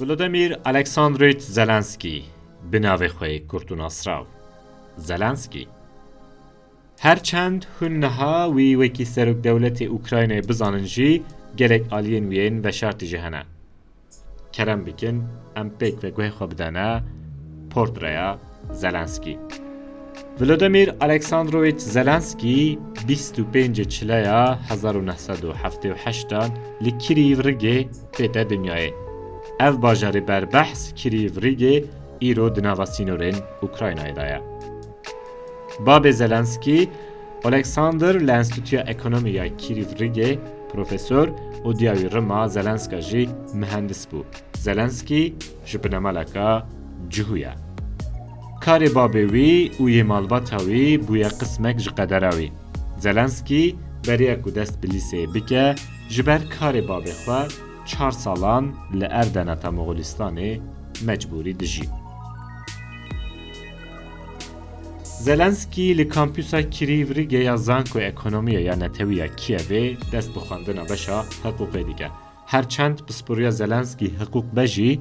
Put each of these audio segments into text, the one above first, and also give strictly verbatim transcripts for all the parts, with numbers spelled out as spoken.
Volodymyr Alexandrovîç Zelenskî, bi navê xwe yê kurt û nasrav, Zelenskî. Her çend hûn niha wî wekî serokdewletê Ukraynayê bizanin jî, gelek aliyên wî yên veşartî jî hene. Kerem bikin, em pêk ve guhê xwe bidene portreya Zelenskî. Volodymyr Alexandrovîç Zelenskî bîst û pêncê Çileya hezar û neh sed û heftê û heştan li Kirîv Rigê tête dinyayê. Ev bajarê berbehs Kirîv Rigê îro di nava sînorên Ukraynayê de ye. Babê Zelenskî, Oleksandr, li Enstîtuya Ekonomî ya Kirîv Rigê profesor û diya wî Rima Zelenska jî mihendis bû. Zelenskî ji binemaleka cihû ye. Karê babê wî û yê malbata wî bûye qismek ji qedera wî. Zelenskî beriya ku dest bi lîseyê bike, ji ber karê babê xwe çar salan li Erdeneta Moxolistanê mecbûrî dijî. Zelenskî li kampûsa Kirîv Rigê ya Zankoya Ekonomiyê ya Netewî ya Kîevê dest bi xwendina beşa hiqûqê dike. Her çend pisporiya Zelenskî hiqûq be jî,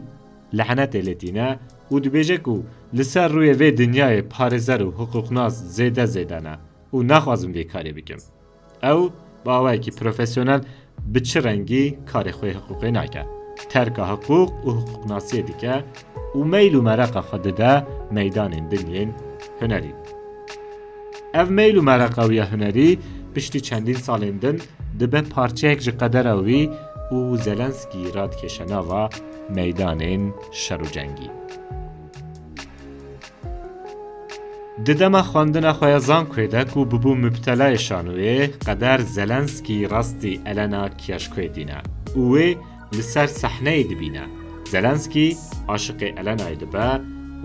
lehnetê lê tîne û dibêje ku li ser rûyê vê dinyayê parêzer û hiqûqnas zêde zêde ne û naxwazim vê karê bikim. Ew bi awayekî profesyonel bi çi rengî karê xwe yê hiqûqê nake. Terka hiqûq û hiqûqnasiyê dike û meyl û mereqa xwe dide meydanên din yên hunerî. Ev meyl û mereqa wî ya hunerî piştî çendîn salên din dibe parçeyek ji qedera wî û Zelenskî radikêşe nava meydanên şer û cengî. Di dema xwendina xwe ya zankoyê de ku bibû mubtelayê şanoyê, qeder Zelenskî rastî Elena Kiyashkoyê dîne û wê li ser sehneyê dibîne. Zelenskî aşiqê Elenayê dibe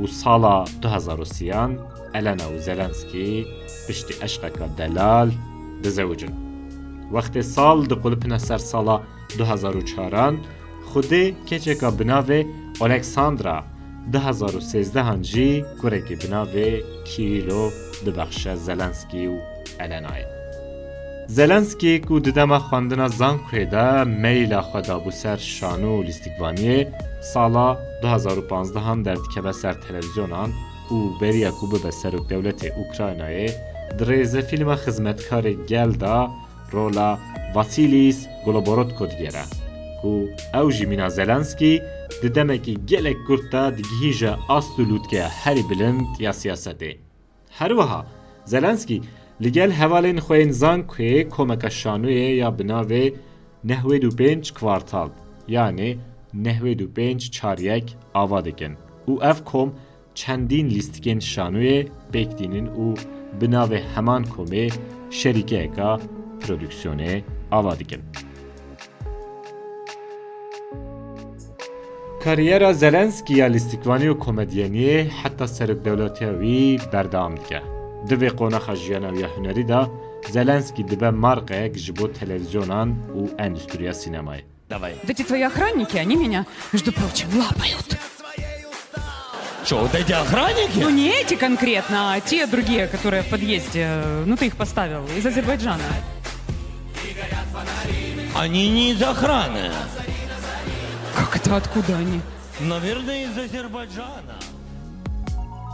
û sala du hezar û sêyan Elena û Zelenskî piştî eşqeka delal dizewicin. Wextê sal diqulipine ser sala du hezar û çaran, Xwedê keçeka bi navê Oleksandra, du hezar û sêzdehan jî kurekî bi navê Kirîlo dibexşe Zelenskî û Elenayê. Zelenskî ku di dema xwendina zankoyê de meyla xwe dabû ser şano û lîstikvaniyê, sala du hezar û panzdehan derdikeve ser televîzyonan û beriya ku bibe serokdewletê Ukraynayê, di rêzefîlma Xizmetkarê Gel de rola Vasîlîs Goloborodko digere, ku ew jî mîna Zelenskî di demekî gelek kurt de digihîje ast û lûtkeya herî bilind ya siyasetê. Her wiha Zelenskî li gel hevalên xwe yên zankoyê komeka şanoyê ya bi navê Nehwêd û pênc Kwartal, yanê nehwêd û pênc çar yek ava dikin û ev kom çendîn lîstikên şanoyê pêk tînin û bi navê heman komê şerîkeyeka prodûksiyonê ava dikin. Kariyera Zelenskî ya lîstikvanî û komedyeniyê heta serokdewletiya wî berdewam dike. Di vê qonaxa jiyana wî ya hunerî de Zelenskî dibe marqeyek ji bo televîzyonan û endûstriya sînemayê. Давай. Вот эти твои охранники, они меня, между прочим, лапают. Что, вот эти охранники? Ну, не эти конкретно, а те другие, которые в подъезде. Ну, ты их поставил, из Азербайджана. Они не из охраны. Как это, откуда они? Наверное, из Азербайджана.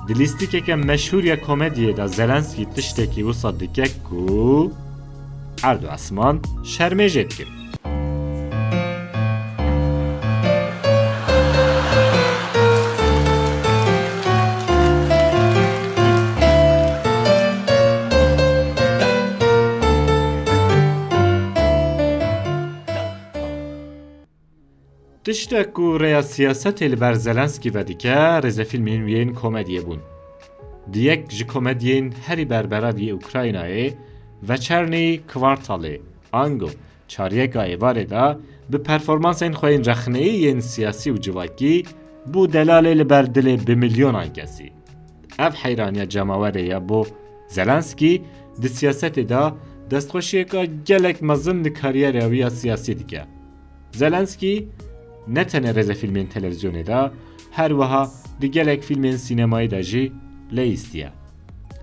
Di lîstikeke meşhûr ya komediyê de Zelenskî tiştekî wisa dike ku erd û esman şermê jê dikin. Tiştek ku rêya siyasetê li ber Zelenskî vedike, rêzefîlmên wî yên komediyê bûn. Di yek ji komediyên herî berberav yê Ukraynayê, Veçernî Kwartalê, ango çaryeka êvarê de bi performansên xwe yên rexneyî yên siyasî û civakî bû delalê li ber dilê bi milyonan kesî. Ev heyraniya cemawerê ya bo Zelenskî di siyasetê de destxweşiyeka gelek mezin di kariyera wî ya siyasî dike. Zelenskî ne tenê rêzefîlmên televîzyonê de, her wiha di gelek fîlmên sînemayî de jî leyîstiye.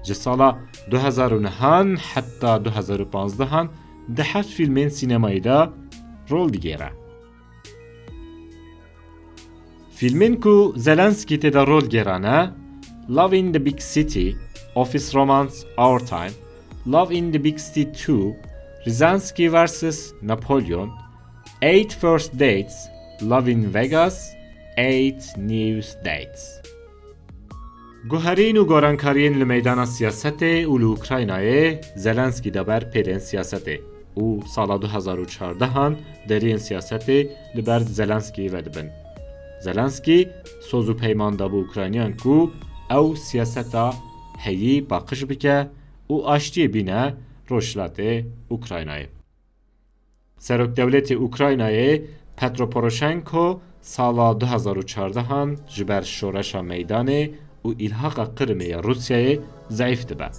Ji sala du hezar û nehan heta du hezar û panzdehan di heft fîlmên sînemayî de rol digêre. Fîlmên ku Zelensky tê de rol gêrane, Love in the Big City, Office Romance Our Time, Love in the Big City two, Rizansky versus Napoleon, Eight First Dates, Love in Vegas, Eight New Dates. Guherîn û gorankariyên li meydana siyasetê û li Ukraynayê Zelensky de ber pêlên siyasetê û sala du hezar û çardehan deriyên siyasetê li ber Zelensky vedibin. Zelensky soz û peyman dabû Ukrayniyan ku ew siyaseta heyî paqij bike û aştiyê bîne Rojhilatê Ukraynayê. Serokdewletê Ukraynayê Petro Poroshenko sala du hezar û çardehan ji ber şoreşa meydanê û îlhaqa Qrimê ya Rûsyayê zeîf dibe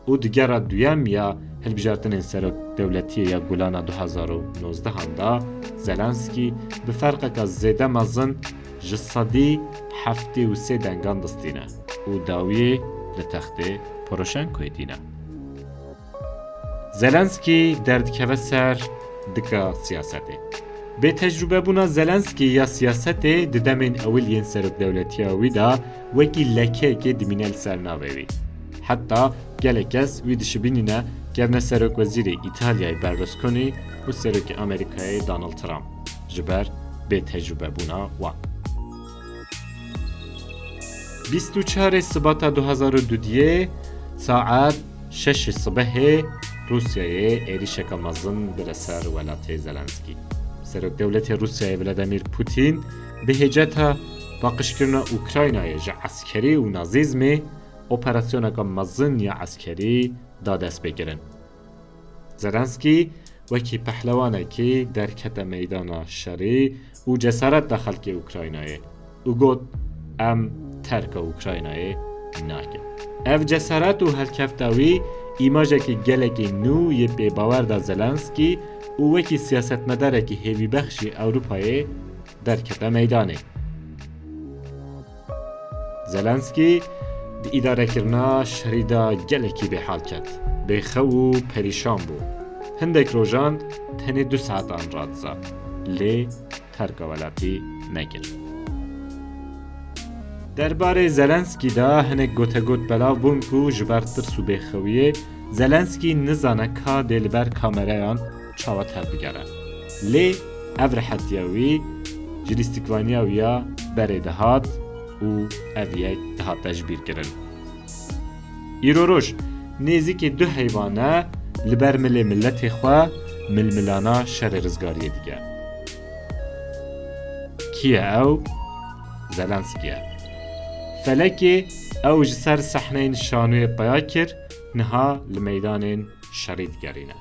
û di gera duyem ya hilbijartinên serokdewletiyê ya Gulana du hezar û nozdehan de Zelensky bi ferqeke zêde mezin ji sedî heftê û sê dengan distîne û dawiyê li textê Poroshenkoyê tîne. Zelensky derdikeve ser dika siyasetê. Bêtecrûbebûna Zelensky ya siyasetê di demên ewil yên serokdewletiya wî de wekî lekeyekê dimîne li ser navê wî. Heta gelek kes wî dişibînîne kevne serokwezîrê Îtalyayê Berlusconi û serokê Amerîkayê Donald Trump ji ber bêtecrûbebûna wan. Bîst û çarê Sibata du hezar û dudiyê saet şeşê sibehê Rûsyayê êrîşeke mezin bire ser welatê Zelensky. Serokdewletê Rûsyayê Vladimir Putin bi hêceta paqijkirina Ukraynayê ji eskerî û nazîzmê operasyoneke mezin ya eskerî da destpêkirin. Zelensky wekî pehlewanekî derkete meydana şerî û cesaret da xelkê Ukraynayê û got, "Em terka Ukraynayê nakin." Ev cesaret û helkefta wî îmajekî gelekî nû yê pêbawer da Zelensky û wekî siyasetmedarekî hêvîbexşî Ewropayê derkete meydanê. Zelensky di îdarekirina şerî de gelekî bêhal ket. Bêxew û perîşan bû. Hindek rojan tenê du saetan radiza. Lê terka welatî nekir. Derbarê Zelensky de hinek gotegot belav bûn ku ji ber tirs û bêxewiyê Zelensky nizane ka dê li ber kamerayan çawa tevbigere. Lê ev rehetiya wî ji lîstikvaniya wî ya berê dihat û ev yek dihate ji bîr kirin. Îro roj nêzîkî du heyvan e li ber milê miletê xwe milmilana şerê rizgariyê dike. Kî ye ew? Zelensky ye. Felekê ew ji ser sehneyên şanoyê peya kir, niha li meydanên şerî digerîne.